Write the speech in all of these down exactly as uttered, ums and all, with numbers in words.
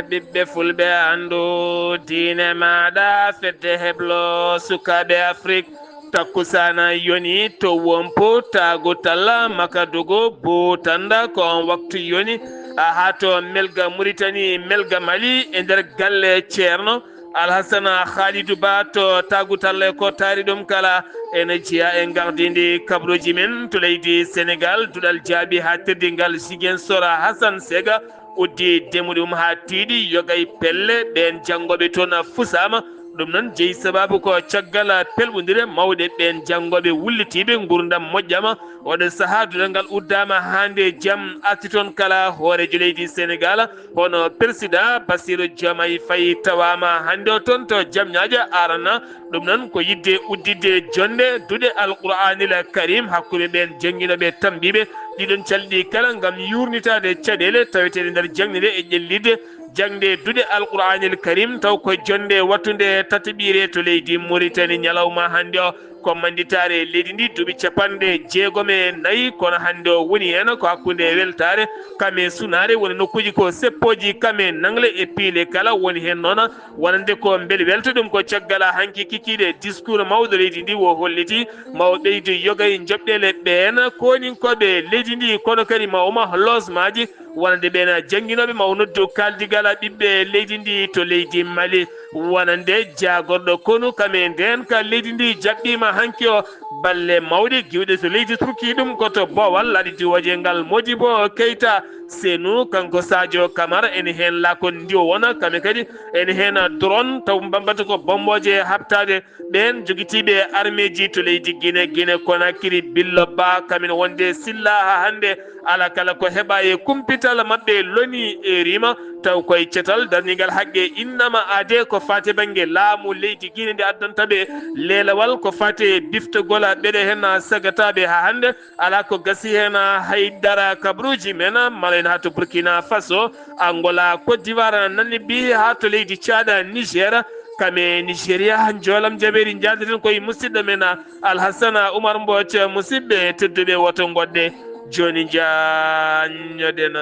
Ɓiɓɓe fulɓe anndu diine maaɗa, fedde heblo sukaaɓe Afrik. Takkusaana yoni to wompo taagu talla makadugo buutanda ko on waktu yoni. A haa to melga Muritani, melga Mali e nder galle Ceerno Alhasana Khalidu Ba to taagu talla e ko taari ɗum kala. Ene jeya e gardindi kabruuji men to leydi Senegal, duɗal jaabi haa teddingal Ziguinchor Hassan Sega. Uddi demuɗum haa tiiɗi, yogay pelle, ɓeen janngooɓe toon fusaama. Ɗum noon jeyi sababu ko caggal pelɓondire mawɗe ɓeen janngooɓe wullitiiɓe nguurndam moƴƴaama. Oɗo sahaa duɗal ngal uddaama haa nde jam arti toon kala hooreejo leydi Senegal, hono Persidaa Bassirou Diomaye Faye tawaama hannde o toon to Jamñaajo arana. Ɗum noon ko yiɗde udditde jonnde duɗe Alqur'aanil Karim hakkunde ɓeen jannginooɓe tambiiɓe ɗiɗon calɗi kala ngam yuurnitaade caɗeele taweteeɗe nder jaŋde nde e ƴellitde jaŋde duɗe Alqur'aanil Karim, taw ko jonnde wattunde tataɓiire to leydi Muritani ñalawma hannde o. Ko mannditaare leydi ndi duuɓi capanɗe jeegom e nayi, kono hannde o woni heen ko hakkunde weltaare kam e sunaare, woni nokkuuji ko seppooji kam e nangle e piile kala woni heen noon. Wonande ko mbel welta ɗum ko caggal hanki kikiiɗe discours mawɗo leydi ndi o holliti ma o ɓeydu yoga e njoɓɗeele ɓeen koninkooɓe leydi ndi, kono kadi ma o maha logement ji wonande ɓeen jannginooɓe, ma o noddu kaaldigal ɓiɓɓe leydi ndi to leydi Mali. Wonande jaagorɗo konu kam e ndeen ka leydi ndi jaɓɓiima hanki o balle mawɗe giwɗe to leydi Turki, ɗum ko to boowal laaɗi diwooje ngal Modibo Keita. Senu kanko Sadio Kamara ene heen laakon ndiwo wona kame kadi ene heen drone taw mbambata ko bombooje haɓtaade ɓeen jogitiiɓe armeeji to leydi Gine, Gine Konakiri, Billo Ba, kamin wonde silla haa hannde, ala kala ko heɓa e kumpital maɓɓe loni e rima, taw koye cetal darningal haqqe innama aade ko faati bannge laamu leydi Gine nde addanta ɓe leelawal ko faati e biftogol ɓeɗe heen sagataaɓe haa hannde. Alaa ko gasi heen, haydara kabruuji men mala en haa to Burkina Faso, Angola, Côte d'Ivoire, Namibie, haa to leydi Caada, Niger, kame Nigeria, njoolam jabeeri njaadeten koye musidɗo men Alhassana Oumar Mbooc. Musidɓe tedduɓe, woto ngoɗɗe jooni njaanñoɗen.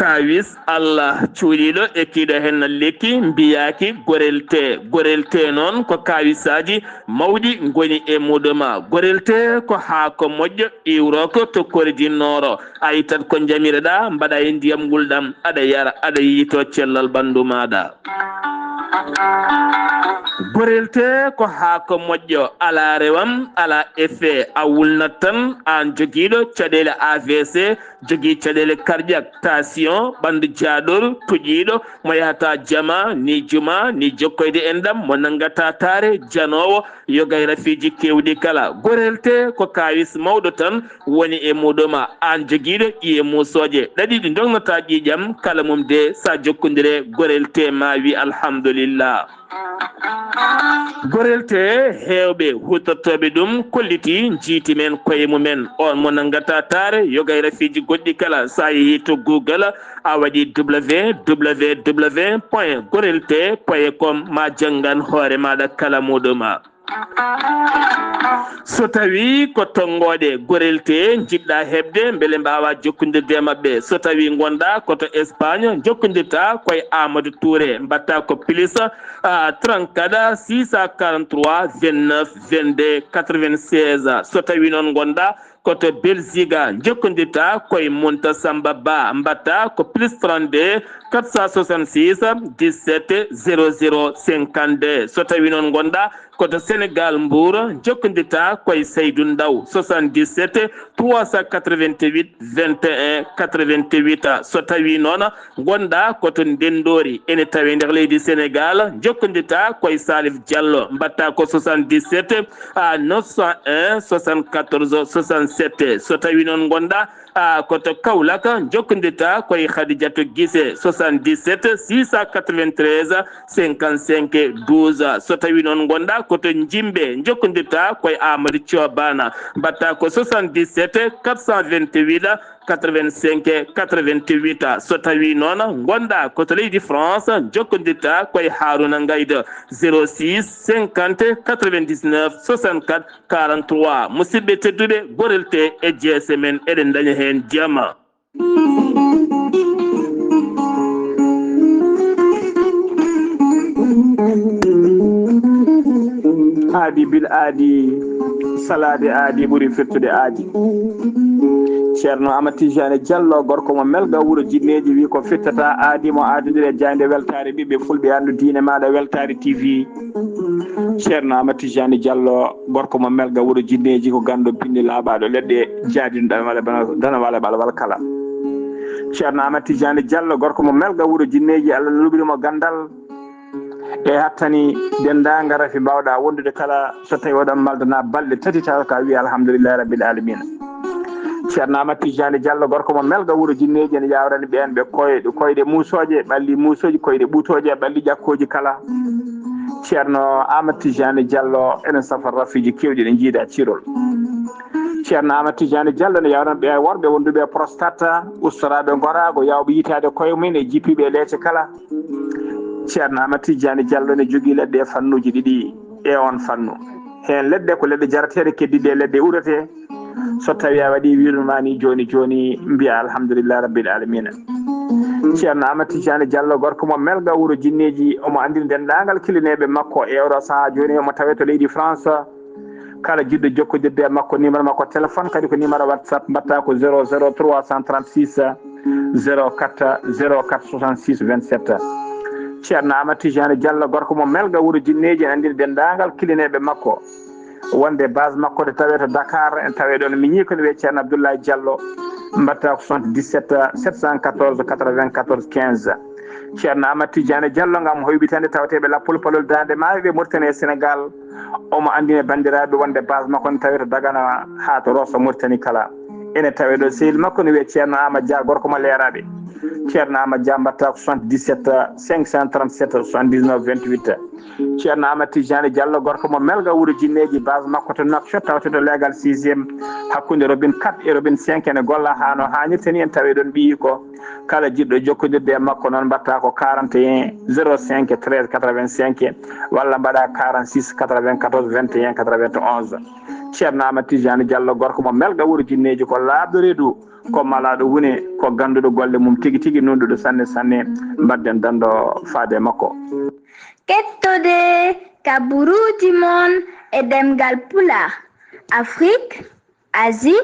Kaawis Allah cuuɗiiɗo e kiiɗo heen lekki mbiyaaki gorelte. Gorelte noon ko kaawisaaji mawɗi ngoni e muɗuma. Gorelte ko haako moƴƴo iwrooko to kordi nooro. A ittat ko njamireɗaa, mbaɗa e ndiyam ngulɗam, aɗa yara, aɗa yiytoo cellal ɓanndu maaɗa. Gorelte ko haako moƴƴo, alaa rewam, alaa effet, a wulnat tan, aan jogiiɗo caɗeele A V C, jogii caɗeele cardiaque, tension, ɓanndu jaaɗoru, tuƴiiɗo, mo yahata jama, ni juma, ni jokkoyde enɗam, mo nanngata taare, janoowo, yoga e rafiiji keewɗi kala. Gorelte ko kaawis mawɗo tan woni e muɗuma. Aan jogiiɗo ƴiye muusooje ɗaɗi ɗi ndognataa ƴiiƴam, kala mum de sa jokkondire gorelte ma wi alhamdulillah. Gorelte heewɓe huutortooɓe ɗum kolliti njiiti men koye mumen. On mo nanngata taare yoga e rafiiji goɗɗi kala, sa yehi to Google, a waɗi W W W point gorelte point com, ma janngan hoore maaɗa kala muɗuma. So tawi ko tonngooɗe gorelte njiɗɗa heɓde mbele mbaawa jokkondirde e maɓɓe, so tawi ngonɗa ko to Espagne, jokkondirta koye Amadou Touré, mbatta ko plus, ah, trente-quatre, six cent quarante-trois, vingt-neuf, vingt-deux, quatre-vingt-seize. So tawi noon ngonɗa ko to Belgique, jokkondirta koye Munta Samba Ba, mbatta ko plus trente-deux, quatre cent soixante-six, dix-sept, zéro zéro, cinquante-deux. So tawi noon ngonɗa ko to Sénégal, Mbour, jokkondirta koye Seydou Ndaw, soixante-dix-sept, trois cent quatre-vingt-huit, vingt et un, quatre-vingt-huit. So tawi noon ngonɗa ko to Ndenndori, ene tawe nder leydi Sénégal, jokkondirta koye Salif Diallo, mbatta ko soixante-dix-sept, à neuf cent un, soixante-quatorze, soixante-sept. So tawi noon ngonɗa A ko to Kaolack, njokkondirta koye Khadijatou Guissé, soixante-dix-sept six cent quatre-vingt-treize cinquante-cinq douze. So tawi noon ngonɗa ko to Jimbe, njokkondirta koye Amadou Thiobana, mbaɗta ko soixante-dix-sept quatre cent vingt-huit quatre-vingt-cinq quatre-vingt-huit. So tawi noon ngonɗa ko to leydi France, njokkondirta koye Harouna Ngaydo, zéro six cinquante quatre-vingt-dix-neuf soixante-quatre quarante-trois. Musidɓe tedduɓe, gorel te e jeese men, eɗen daña heen jama. Aadi bil aadi, salaade aadi ɓuri firtude aadi. Ceerno Amadou Tijani Diallo, gorko mo Melga, wuro Jinneeji, wi ko fittata aadi mo aadodiri e jaaynde weltaare ɓiɓɓe fulɓe, anndu diine maaɗa, Weltaare T V. Ceerno Amadou Tijani Diallo, gorko mo Melga, wuro Jinneeji, ko ganndo binndi laaɓaaɗo leɗɗe, jaadino dana wala bana, dana wala bala wala kala. Ceerno Amadou Tijani Diallo, gorko mo Melga, wuro Jinneeji, Allah luɓiri mo ganndal. E hattani denndaangal rafi mbaawɗa wondude kala, so tawi oɗon maldana balɗe tati tawa ka wiya alhamdulillahi rabbil alamina. Ceerno Amadou Tijani Diallo, gorko mo Melga, wuro Jinneeji, ene yawrani ɓeen ɓe koyɗe, koyɗe muusooje, ɓalli muusooji, koyɗe ɓuutooje, ɓalli ƴakkooji kala. Ceerno Amadou Tijani Diallo, ene safa rafiiji keewɗi ɗi njiida cirol. Ceerno Amadou Tijani Diallo ne yawrani ɓe worɓe wonduɓe e prostate, ustoraaɓe ngoraago, yawɓe yitaade koye mum e jippiiɓe e leece kala. Ceerno Amadou Tijani Diallo ne jogii leɗɗe e fannuuji ɗiɗi e oon fannu. Heen leɗɗe ko leɗɗe jarateeɗe, keddiiɗe e leɗɗe urete. So tawi a waɗi wiɗo ma ni jooni jooni, mbiya alhamdulillah rabbil alamina. Ceerno Amadou Tijani Diallo, gorko mo Melga, wuro Jinneeji, omo anndini denndaangal kilineeɓe makko e oɗo sahaa jooni, omo tawee to leydi France. Kala jiɗɗo jokkondirde e makko, numéro makko téléphone, kadi ko numéro WhatsApp, mbaɗta ko zéro zéro trois cent trente-six zéro quatre zéro quatre soixante-six vingt-sept. Ceerno Amadou Tijani Diallo, gorko mo Melga, wuro Jinneeji, ene anndini denndaangal kilineeɓe makko wonde base makko nde tawee to Dakar, en tawee ɗoon miñi ko ne wiyee Ceerno Abdoulaye Diallo, mbaɗta ko soixante-dix-sept sept cent quatorze quatre-vingt-quatorze quinze. Ceerno Amadou Tijani Diallo, ngam hoyɓitande tawateeɓe lappol palol Daande Maayo ɓe Mauritanie e Sénégal, omo anndina banndiraaɓe wonde base makko ne tawee to Dagana haa to Rosso Mauritanie kala. Ene tawee ɗo sehil makko ne wiyee Ceerno Amadou Dia, gorko mo Leeraaɓe. Ceerno Amadou Dia, mbaɗta ko soixante-dix-sept cinq cent trente-sept soixante-dix-neuf vingt-huit. Ceerno Amadou Tijani Diallo, gorko mo Melga, wuro Jinneeji, base makko to Nouakchott, tawteeɗo leegal sixième, hakkunde robinet quatre e robinet cinq, ene golla haa no haanirta ni, en tawee ɗoon ɓiyiiko. Kala jiɗɗo jokkondirde e makko noon, mbaɗta ko quarante et un zéro cinq treize quatre-vingt-cinq, walla mbaɗa quarante-six quatre-vingt-quatorze vingt et un quatre-vingt-onze. Ceerno Amadou Tijani Diallo, gorko mo Melga, wuro Jinneeji, ko laaɓɗo reedu, ko malaaɗo wune, ko gannduɗo golle mum tigi tigi, nunɗuɗo sanne sanne. Mbaɗden danndo faade e makko. Kettode kaburuuji mon e ɗemngal Pulaar, Afrique, Asie,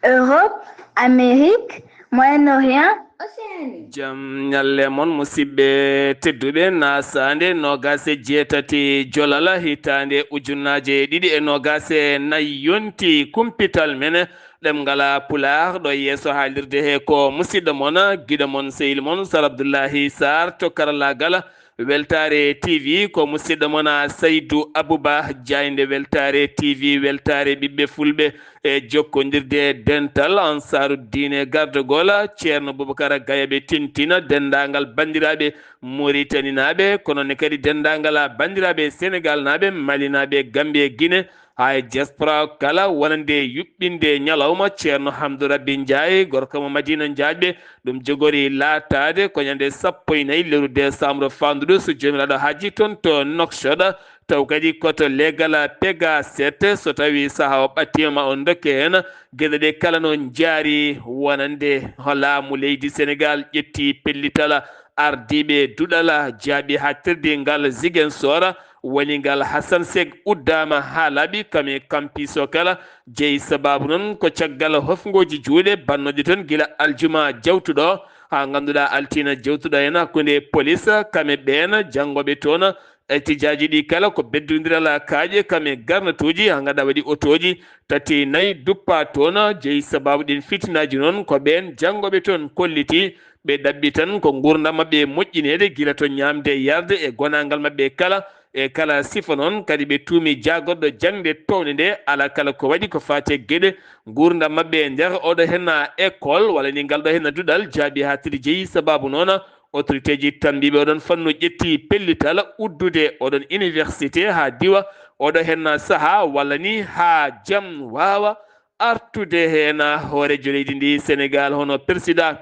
Europe, Amérique, Moyen-Orient, Océanie. Jam ñalle mon, musidɓe tedduɓe. Nasaande noogaas e jeetati Jolala, hitaande ujunaaje ɗiɗi e noogaas e nayi, yonti kumpital men ɗemngal Pulaar ɗo yeeso haalirde he. Ko musidɗo mon, giɗo mon, sehil mon, Sar Abdullahi Sarr to karallaagal. Weltaare T V, ko musidɗo mon Saydu Abuba, jaaynde Weltaare T V, weltaare ɓiɓɓe fulɓe, e jokkondirde e dental Ansaaru Diine Gardogola, Ceerno Bubakar Gaya ɓe tintina denndaangal banndiraaɓe Moritaninaaɓe, kono ne kadi denndaangal banndiraaɓe Senegaalnaaɓe, Malinaaɓe, Gambie, Guinée, haa e diaspora kala, wonande yuɓɓinde ñalawma Ceerno Hamdou Rabbi Njaay, gorko mo Madina Njaajɓe, ɗum jogori laataade ko ñande sappo e nayi lewru décembre faanduɗo, so Joomiraaɗo haaji, toon to Nouakchott, taw kadi ko to leegal Pega sept, so tawi sahaa o ɓattiima, ma on ndokke heen. Geɗe ɗe kala noon njaari, wonande laamu leydi Senegaal ƴetti pellital ardiiɓe duɗal jaaɓi haaɗtirde ngal Ziguinchor, woni ngal Hassan Seck uddaama haa laaɓi, kam e kampiso kala. Jeyi sabaabu noon ko caggal hofngooji juuɗe bannooɗi toon gila aljuma jawtuɗo haa ngannduɗaa altiina jawtuɗo heen hakkunde polis kam e ɓeen janngooɓe toon. Etijaaji ɗi kala ko beddondiral kaaƴe kam e garnatuuji, haa ngannduɗaa waɗi otooji tati nayi duppa toon. Jeyi sabaabu ɗin fitinaaji noon ko ɓeen janngooɓe toon kolliti. Ɓe ɗaɓɓi tan ko nguurndam maɓɓe moƴƴineede gila to ñaamde e yarde e gonaangal maɓɓe kala. E kala sifa noon kadi ɓe tuumi jaagorɗo jaŋde townde nde, alaa kala ko waɗi ko faati e geɗe nguurndam maɓɓe e nder oɗo henna école walla ni ngal ɗo henna duɗal jaabi haa tiri jeyi. Sababu noon, autorité ji tambiiɓe oɗon fannu ƴetti pellital uddude oɗon université haa diwa oɗo henna sahaa walla ni haa jam waawa artude heen. Hooreejo leydi ndi Sénégal hono président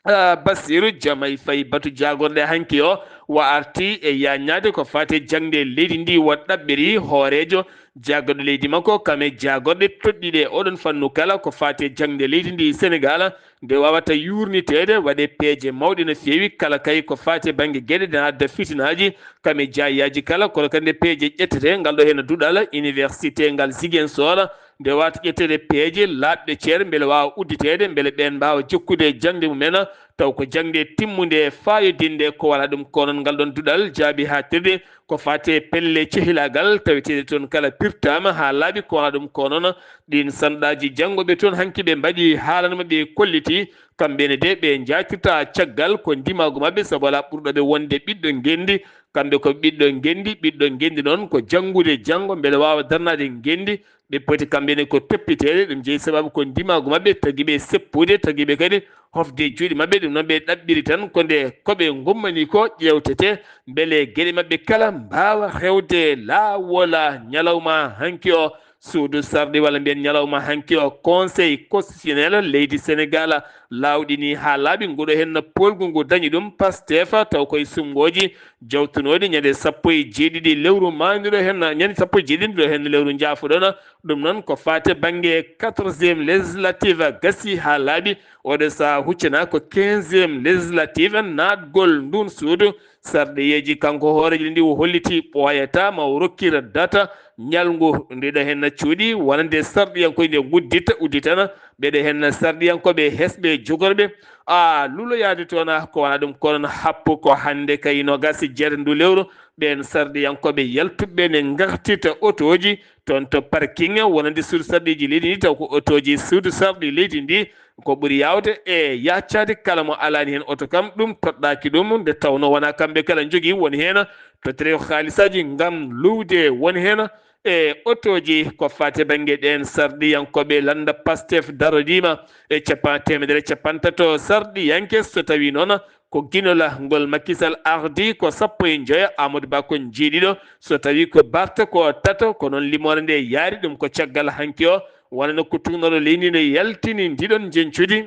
Ah, Bassirou Diomaye Faye batu jaagorɗe hanki o wa arti e yaññaade ko faati e jaŋde leydi ndi wa ɗaɓɓiri hooreejo jaagorɗe leydi makko kam e jaagorɗe toɗɗiiɗe oɗon fannu kala ko faati e jaŋde leydi ndi Sénégal nde wawata yuurniteede waɗe peeje mawɗe no feewi kala kay ko faati e bannge geɗe ɗe adda fitinaaji kam e jaayaaji kala kono kadi nde peeje ƴettete ngal ɗo heen duɗal université ngal Ziguinchor nde wata ƴetteede peeje laaɓɗe ceer mbele waawa udditeede mbele ɓeen mbaawa jokkude jaŋde mumen taw ko jaŋde timmunde faayodinde ko wala ɗum ko noon ngal ɗoon duɗal jaabi haaɗtirde ko faati e pelle cehilaagal taweteeɗe toon kala pirtaama haa laaɓi ko wala ɗum ko noon ɗiin sanɗaaji janngoɓe toon hanki ɓe mbaɗi haalana maɓɓe kolliti kamɓe ne de ɓe njaatirta caggal ko ndimaagu maɓɓe sabu alaa ɓurɗo ɓe wonde ɓiɗɗo ngenndi kamɓe ko ɓiɗɗo ngenndi ɓiɗɗo ngenndi noon ko janngude janngo mbele waawa darnaade ngenndi ɓe poti kamɓe ne ko toppiteede ɗum jeyi sababu ko ndimaagu maɓɓe tagi ɓe seppude tagi ɓe kadi hofde juuɗe maɓɓe ɗum noon ɓe ɗaɓɓiri tan ko nde ko ɓe ngummani ko ƴeewtete mbele geɗe maɓɓe kala mbaawa hewde laawola ñalawma hanki o suudu sarɗi walla mbiyen ñalawma hanki o conseil constitutionnel leydi sénégal laawɗini haa laaɓi nguɗo heen poolgu ngu dañi ɗum pastef taw koye suɓngooji jawtunooɗi ñande sappo e jeeɗiɗi lewru maaynuɗo heen ñande sappo e jeeɗiɗi nduɗo heen lewru njaafuɗon ɗum noon ko faate bannge quatorzième législative gasi haa laaɓi oɗo saha huccana ko quinzième législative naatgol ndun suudu sarɗiyeeji kanko hooreejo ndi o holliti ɓooyata ma o rokkira data ñalngu ndiɗo heen cuuɗi wonande sarɗiyankoye nde ngudditta udditana ɓeɗe heen sarɗiyankooɓe hesɓe jogorɓe a luloyaade toon ko wona ɗum kono happu ko hannde kay nogas e jeetati ndu lewru ɓeen sarɗiyankooɓe yaltuɓe ne ngartirta otooji toon to parking wonande suudu sarɗiiji leydi ndi taw ko otooji suudu sarɗi leydi ndi ko ɓuri yaawde e yaccaade kala mo alaani heen oto kam ɗum toɗɗaaki ɗum nde tawnoo wonaa kamɓe kala njogii woni heen tottire haalisaaji ngam luwde woni heen e otooji ko faati bannge ɗeen sarɗiyankooɓe lannda pastef darodiima e capan teemedere capantato sarɗiyanke so tawii noon ko ginola ngol makisal ardi ko sappo e njoya amadou ba ko jeeɗiɗo so tawii ko barta ko tato ko noon limoore nde yaari ɗum ko caggal hanki o wonano ko tuunoro leydi no yaltini ndiɗon njencudi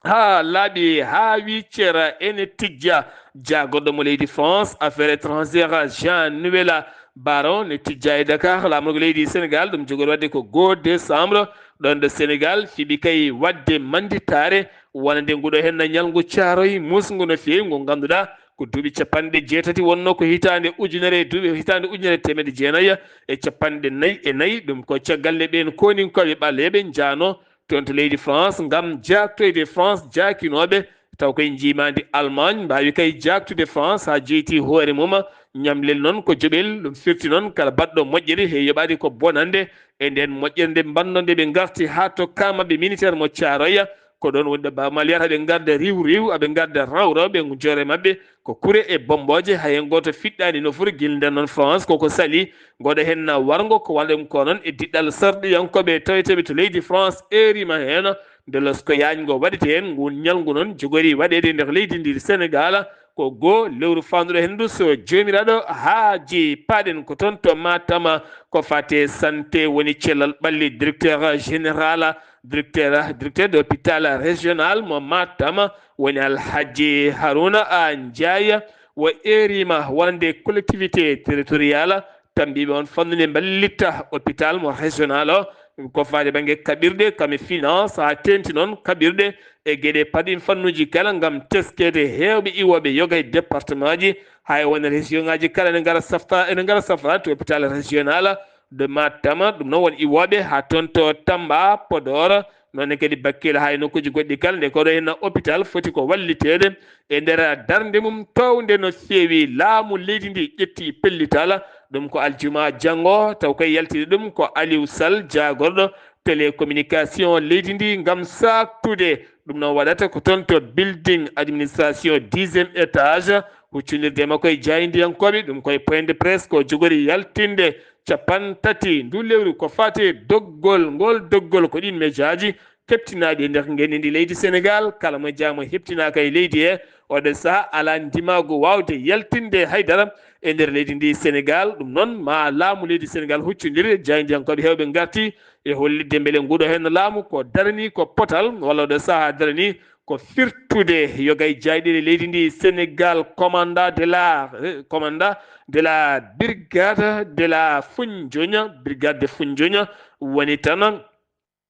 haa laaɓi haa wiccere ene tijja jaagorɗo mo leydi france affaire étrangère jean nouvela baron ne tijja e dakar laamorgo leydi sénégal ɗum jogori waɗde ko goo décembre ɗon ɗo sénégal fiɓi kay waɗde manditaare wonande nguɗo heen ñalngu caaroy musngu no feewi ngu ngannduɗaa ko duuɓi capanɗe jeetati wonnoo ko hitaande ujunere e duuɓi hitaande ujunere e teemedde jeenayi e capanɗe nayi e nayi ɗum ko caggal nde ɓeen kooninkooɓe ɓaleeɓe njaanoo toon to leydi france ngam jaaktoyde france jaakinooɓe taw koye njiimaandi allemagne mbaawi kay jaaktude france haa jeyti hoore mum ñamlel noon ko joɓel ɗum firti noon kala baɗɗo moƴƴere he yoɓaade ko bonande e ndeen moƴƴere nde mbanno nde ɓe ngarti haa to kamaɓe militaire mo caaroya ko ɗoon woni ɗo bamali yata ɓe ngarda riw riw aɓe ngarda raw raw ɓe joore maɓɓe ko kure e bombooje hay gooto fiɗɗaani nofuru gilnde noon france koko sali ngoɗo heen warngo ko walla ɗum ko noon e diɗɗal sarɗiyankooɓe taweteeɓe to leydi france erima heen nde losko yaajngo waɗete heen ngun ñalngu noon jogori waɗeede nder leydi ndi sénégal ko goo lewru faanduɗo heen ndu so joomiraaɗo haaji paaɗen ko toon to matama ko fate santé woni cellal ɓalli directeur général directeur directeur de hôpital régional mo matama woni alhaji haruna a ndiaye o erima wonande collectivité territorial tambiɓe on fannude mballitta hôpital mo régional o ko faade banggue kaɓirɗe kame finance ha tenti noon kaɓirɗe e gueɗe paɗin fannuji kala gam teskede hewɓe iwoɓe yoga e département ji hay won région ngaji kala ene gara safta ene gara safra to hôpital régional de matama ɗum noon won iwoɓe ha toon to tamba podor noonne kadi bakkila ha e nokkuji goɗɗi kala nde koɗo henna hôpital foti ko wallitede e nder darde mum towde no feewi laamu leydi ndi ƴetti pellital ɗum ko aljuma janngo taw koye yaltide ɗum ko aliou sall jagorɗo télécommunication leydi ndi ngam saaktude. Ɗum noon waɗata ko toon to building administration dixième étage, huccondirde e makko e jaayndiyankooɓe, ɗum koye point de presse ko jogori yaltinde cappanɗe tati ndu lewru ko faati e doggol ngol, doggol ko ɗiin mejaaji keɓtinaaɗi e nder ngenndi ndi leydi Senegaal, kala mo jaamo heɓtinaaka e leydi he oɗo sahaa alaa ndimaagu waawde yaltinde hay dara e nder leydi ndi Senegaal. Ɗum noon ma laamu leydi Senegaal huccondir jaayndiyankooɓe heewɓe ngarti e hollitde mbele nguɗo heen laamu ko darani ko potal walla oɗo sahaa darani ko firtude yoga e jaaynɗeele leydi ndi Senegaal. Commandant de la, eh, commandant de la brigade de la Foundiougne, brigade de Foundiougne woni tan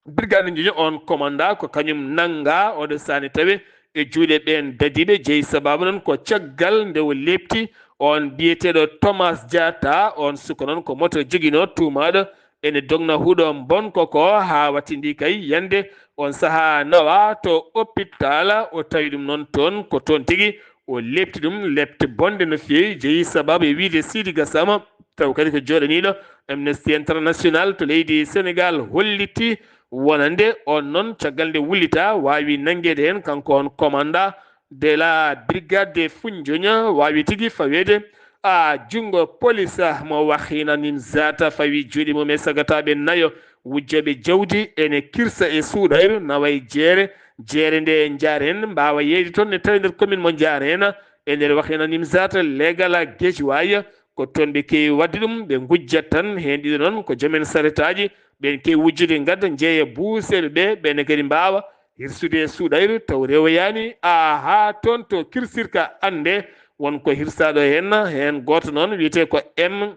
brigade Ndiougne on commandant ko kañum nannga oɗo sahaa tawe e juuɗe ɓeen dadiiɓe. Jeyi sabaabu noon ko caggal nde o leepti on biyeteeɗo Thomas Diatta, on suka noon ko moto joginoo tuumaaɗo ene dogna huɗo mbonko ko haa wattindi kay yande on sahaa nawa to hôpital, o tawi ɗum noon toon ko toon tigi o leepti ɗum lepte bonɗe no feewi. Jeyi sabaabu e wiyde Sidi Gassama, taw kadi ko jooɗaniiɗo Amnesty International to leydi Senegaal, holliti wonande on noon caggal nde wullita waawi nanngeede heen kanko on commandant de la brigade de Foundiougne waawi tigi faweede a junngo police mo Wakhina Nimzata, fawi juuɗe mum e sagataaɓe nayo wujjooɓe jawdi ene kirsa e suuɗayru nawa e jeere. Jeere nde Njaareen mbaawa yeeyde toon ne tawi nder commune mo Njaareen e nder Wakhina Nimzata, leegal Guédiawaye. Ko toon ɓe keewi waɗde ɗum, ɓe ngujjat tan. Heen ɗiɗo noon ko joom en saretaaji, ɓeen keewi wujjude ngadda njeeya buuseeɓe ɓe, ɓeen kadi mbaawa hirsude e suuɗayru taw rewoyaani. A haa toon to kirsirka annde won ko hirsaaɗo heen, heen gooto noon wiyetee ko M,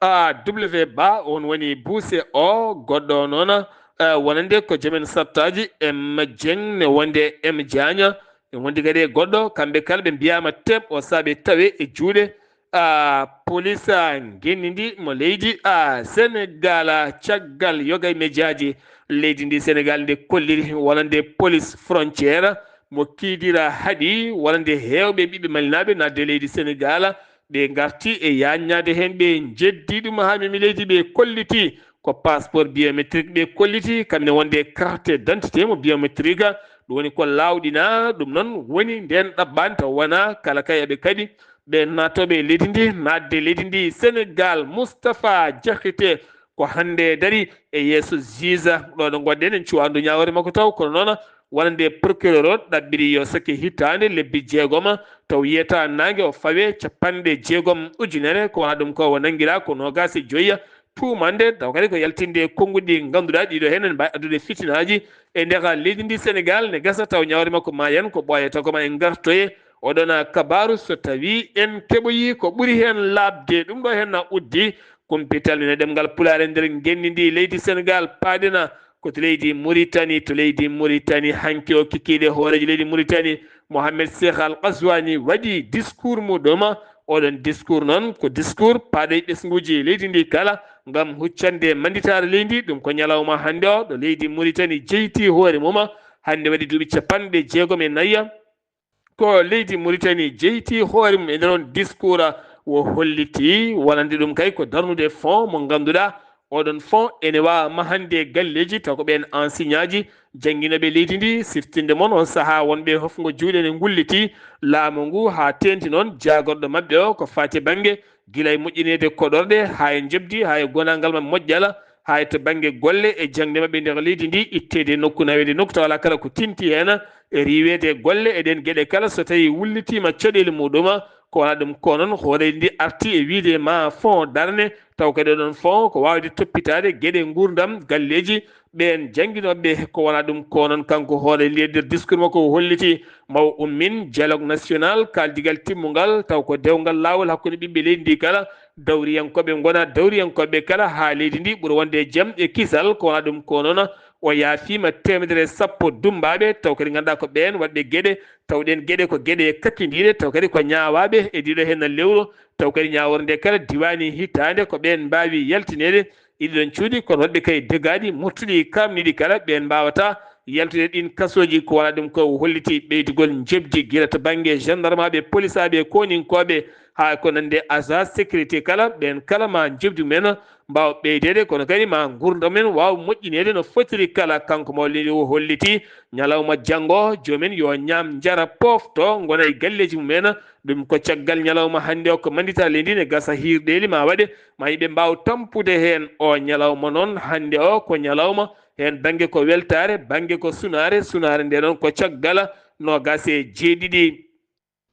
a, W Ba, on woni buuse o, goɗɗo o noon, a, wonande ko joom en sartaaji M Dieng ne wonde M Diagne, ne wondi kadi e goɗɗo, kamɓe kala ɓe mbiyaama teɓ o saabe tawe e juuɗe, a, police, a, ngenndi ndi mo leydi, a, Senegaal, a, caggal yoga e mejaaji leydi ndi Senegaal nde kolliri wonande police frontière mo kiidira haɗi wonande heewɓe ɓiɓɓe malinaaɓe naatde leydi Senegaal, ɓe ngarti e yaññaade heen, ɓe njeddi ɗum haa memi leydi, ɓe kolliti ko passeport biométrique, ɓe kolliti kam ne wonde carte d'identité mo biométrique, ɗum woni ko laawɗina. Ɗum noon woni ndeen ɗaɓɓaani taw wonaa kala kay eɓe kadi ɓe naatooɓe e leydi ndi naatde leydi ndi Senegaal. Moustapha Diakhaté ko hannde dari e yeeso juge, ɗo ɗo ngonɗen en cuwaandu ñaawoore makko taw, kono noon wonande procureur o ɗaɓɓiri yo sakke hitaande lebbi jeegom taw yiyata naange o fawe capanɗe jeegom ujunere, ko wona ɗum ko o nanngiraa ko noogaas e joyi tuumannde taw kadi ko yaltinde e konnguɗi ɗi ngannduɗaa ɗiɗo heen ene mbaawi addude fitinaaji e nder leydi ndi Senegaal. Ne gasa taw ñaawre makko maayan ko ɓooyata ko ma en ngartoye oɗon kabaaru so tawii en keɓoyii ko ɓuri heen laaɓde. Ɗum ɗo heen na uddi kumpital ina ɗemngal Pulaar e nder ngenndi ndi leydi Senegaal paaɗena ko to leydi Muritani. To leydi Muritani hanki o kikiiɗe hooreejo leydi Muritani Mohamed Cheikh Al Ghazouani waɗi discours muɗum. Oɗon discours noon ko discours paaɗo e ɓesnguuji leydi ndi kala ngam huccande mannditaare leydi. Ɗum ko ñalawma hannde o ɗo leydi Muritani jeyti hoore mum. Hannde waɗi duuɓi capanɗe jeegom e nayi ko leydi Muritani jeyti hoore mum. E nder on discours o holliti wonande ɗum kay ko darnude fond mo ngannduɗaa oɗon fond ene waawa mahande galleeji taw ko ɓeen enseignantji jannginooɓe leydi ndi. Siftinde mon on sahaa wonɓe hofngo juuɗe ne ngulliti laamu ngu haa teeŋti noon jaagorɗo maɓɓe o ko faati bannge gila e moƴƴineede koɗorɗe haa e njoɓdi haa e gonaangal maɓɓe moƴƴala haa e to bannge golle e jaŋde maɓɓe nder leydi ndi, itteede e nokku naweede e nokku taw alaa kala ko tinti heen e riiweede e golle e ɗeen geɗe kala. So tawii wullitiima caɗeele muɗum ko wona ɗum ko noon hooreejo ndi arti e wiyde ma fond darne taw kadi oɗon fond ko waawde toppitaade geɗe nguurndam galleeji ɓeen jannginooɓe. Ko wona ɗum ko noon kanko hooreejo ndi e nder discours makko o holliti ma o ummin dialogue national kaaldigal timmungal taw ko dewngal laawol hakkunde ɓiɓɓe leydi ndi kala dawriyankooɓe ngona dawriyankooɓe kala haa leydi ndi ɓura wonde e jam e kisal. Ko wona ɗum ko noon o yaafiima teemedere e sappo dummbaaɓe taw kadi ngannduɗaa ko ɓeen waɗɓe geɗe taw ɗeen geɗe ko geɗe kakindiiɗe taw kadi ko ñaawaaɓe e ndiɗo heen lewru taw kadi ñaawoore nde kala diwaani hitaande ko ɓeen mbaawi yaltineede e ɗiɗon cuuɗi kono waɗɓe kay degaaɗi murtuɗi kaamniiɗi kala ɓeen mbaawata yaltude ɗiin kasooji. Ko wona ɗum ko holliti ɓeydugol njoɓdi gila to bannge gendarmaaɓe polisaaɓe koninkooɓe haa ko nande agent sécurité kala ɓeen kala ma njoɓdi mumen mbaawa ɓeydeede, kono kadi ma nguurndam men waaw moƴƴineede no fotiri kala. Kanko mawliiɗo o holliti ñalawma janngo, joom en yo ñaam, njara, poofto, ngona e galleeji mumen. Ɗum ko caggal ñalawma hannde o, ko mandital leydi ne gasa, hiirɗeeli ma waɗe, ma yimɓe mbaaw tampude heen. O ñalawma noon hannde o ko ñalawma heen bannge ko weltaare, bannge ko sunaare, sunaare nde noon ko caggal noogaas e jeeɗiɗi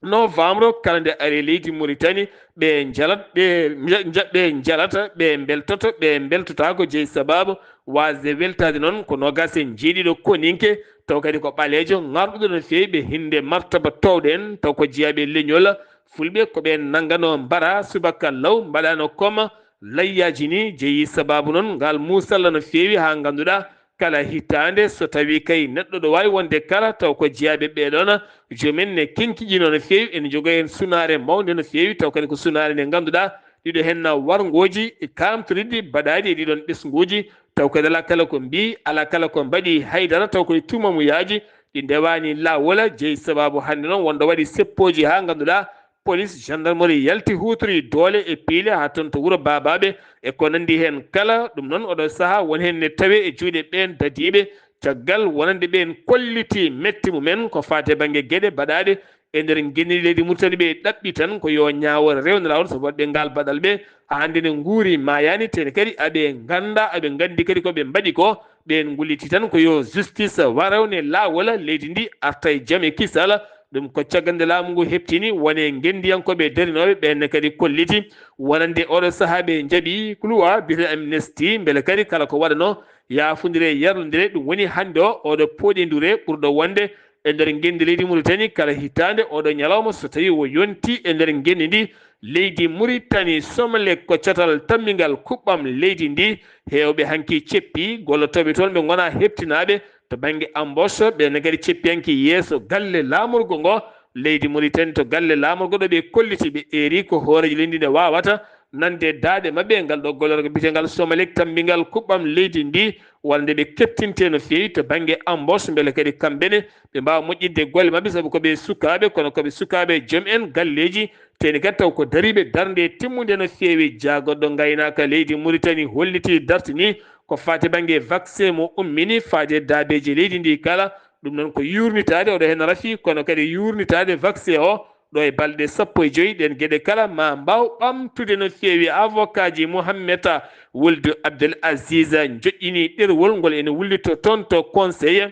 novembre kala nde ari e leydi Mauritanie, ɓe njalat, ɓe nja-, nja-, ɓe njalata, ɓe mbeltoto, ɓe mbeltotaako. Jeyi sabaabu waasde weltaade noon ko noogaas e jeeɗiɗo koninke, taw kadi ko ɓaleejo ŋarɗuɗo no feewi, ɓe hinnde martaba toowɗo en, taw ko jeyaaɓe e leñol fulɓe, ko ɓeen nannganoo mbara subaka law, mbaɗaano koma layyaaji ni. Jeyi sabaabu noon ngal muusalla no feewi, haa ngannduɗaa kala hitaande, so tawii kay neɗɗo ɗo waawi wonde kala, taw ko jeyaaɓe ɓee ɗoon, joom en ne kenkiɗinoo no feewi, ene njogoo heen sunaare mawnde no feewi, taw kadi ko sunaare nde ngannduɗaa ɗiɗo heen na warngooji e kaamtoriɗi baɗaaɗi e ɗiɗoon ɓesnguuji, taw kadi alaa kala ko mbii, alaa kala ko mbaɗi haydara, taw koye tuumamuyaaji ɗi ndewaani laawol. Jeyi sabaabu hannde noon wonɗo waɗi seppooji haa ngannduɗaa polis, gendarmerie yalti, huutori doole e piile haa toon to wuro Baabaaɓe e ko nanndi heen kala. Ɗum noon, oɗo sahaa won heen ne tawee e juuɗe ɓeen dadiiɓe, caggal wonande ɓeen kolliti metti mumen ko faati e bannge geɗe baɗaaɗe e nder ngenndi leydi Mauritanie. Ɓe ɗaɓɓi tan ko yo ñaawoore rewne laawol, sabu waɗɓe ngaal baɗal ɓe haa hannde ne nguuri, maayaani, tene kadi aɓe ngannda, aɓe nganndi kadi ko ɓe mbaɗi ko. Ɓeen ngulliti tan ko yo justice wa rewne laawol, leydi ndi arta e jam e kisal. Ɗum ko caggal nde laamu ngu heɓtini wone ngenndiyankooɓe darinooɓe, ɓeen ne kadi kolliti wonande oɗo sahaa ɓe njaɓi kuluwa biyetee amnesty, mbele kadi kala ko waɗanoo yaafondire, yarlondire. Ɗum woni hannde o, oɗo pooɗi ndure ɓurɗo wonde e nder ngenndi leydi Mauritanie kala hitaande. Oɗo ñalawma, so tawii o yonti e nder ngenndi ndi, leydi Mauritanie, Somelec ko catal tammbingal kuɓɓam leydi ndi. Heewɓe hanki ceppi, gollotooɓe toon ɓe ngonaa heɓtinaaɓe to bannge embauche, ɓe ne kadi ceppi hanki yeeso galle laamorgo ngo leydi Mauritanie. To galle laamorgo ɗo ɓe kolliti, ɓe eeri ko hooreejo leydi ndi ne waawata nande daaɗe maɓɓe ngal ɗo gollorgal biyeteengal Somelec tammbingal kuɓɓam leydi ndi, walla nde ɓe keɓtintee no feewi to bannge embauche, mbele kadi kamɓe ne ɓe mbaawa moƴƴitde golle maɓɓe, sabu ko ɓe sukaaɓe, kono ko ɓe sukaaɓe joom en galleeji, teni kadi taw ko dariiɓe darnde timmunde no feewi. Jaagorɗo ngaynaaka leydi Mauritanie holliti, dartini ko faati bannge vaccin mo ummini faade daabeeji leydi ndi kala. Ɗum noon ko yuurnitaade, oɗo heen rafi, kono kadi yuurnitaade vaccin o ɗo e balɗe sappo e joy. Ɗeen geɗe kala ma mbaaw ɓamtude no feewi. Avocat ji Mohamed Wuld Abdel Aziz njoƴƴini ɗerwol ngol ene wullito toon to conseil,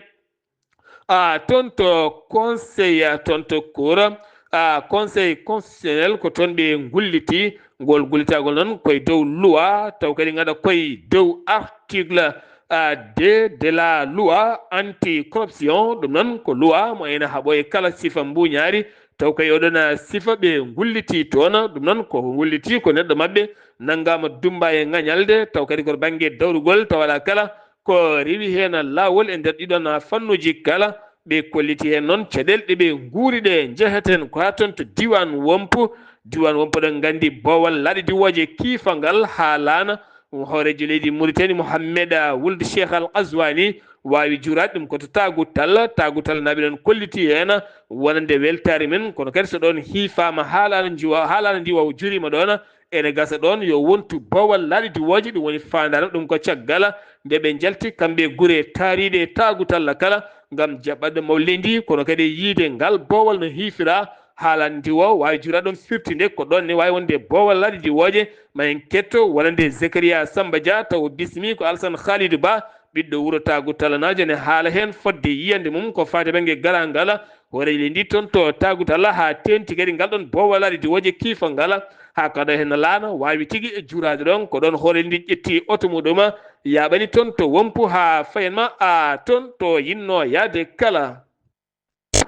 a, toon to conseil, a, toon to cour, a, conseil constitutionnel, ko toon ɓe ngulliti. Ngol gullitagol noon koye dow loi, taw kadi ngaɗa koye dow article, a, deux de la loi anti-corruption. Ɗum noon ko loi mo ene haɓo e kala sifa mbuñaari, taw kay oɗon, a, sifa ɓe ngulliti toon. Ɗum noon ko ngulliti ko neɗɗo maɓɓe nanngaama dummba e ŋañalde, taw kadi ko to bannge dawrugol, taw alaa kala ko rewi heen laawol e nder ɗiɗon fannuuji kala. Ɓe kolliti heen noon caɗeele ɗe ɓe nguuri ɗe. Njeheten ko haa toon to diiwaan Wompu. Diiwaan Wompu, ɗen nganndi boowal laaɗe diwooje kiifa ngal haalaana. Hooreejo leydi Mauritanie, Mohamed Wuld Cheikh Al Ghazouani, waawi juuraade ɗum ko to Taagutal. Taagutal naaɓe ɗon kolliti heen wonande weltaare men, kono kadi so ɗoon hiifaama haalaana njiwa-, haalaana ndiwa o juuriima ɗoon, ene gasa ɗoon yo wontu boowal laaɗe diwooje, ɗum woni faandaare ɗum ko caggal nde ɓe njalti kamɓe gure taariiɗe e Taagutal kala ngam jaɓɓatde mawlidi, kono kadi yiide ngal boowal no hiifira. Haalaana ndiwa waawi juuraade ɗoon firti nde ko ɗoon ne waawi wonde boowal laaɗe diwooje. Ma en ketto wonande Zakaria Samba Dia, taw o bismi ko Alsan Khalidou Ba, ɓiɗɗo wuro Taagutal, naajo ne haala heen fodde yiyannde mum ko faati bannge garaangal hooreejo leydi ndi toon to Taagutal, haa teeŋti kadi ngal ɗoon boowal laaɗe diwooje kiifa ngal, haa kaɗo heen laana waawi tigi e juuraade ɗoon. Ko ɗoon hooreejo ndi ƴetti oto muɗum, yaaɓani toon to Wompu haa fayen ma, a, toon to yinnoo yahde kala.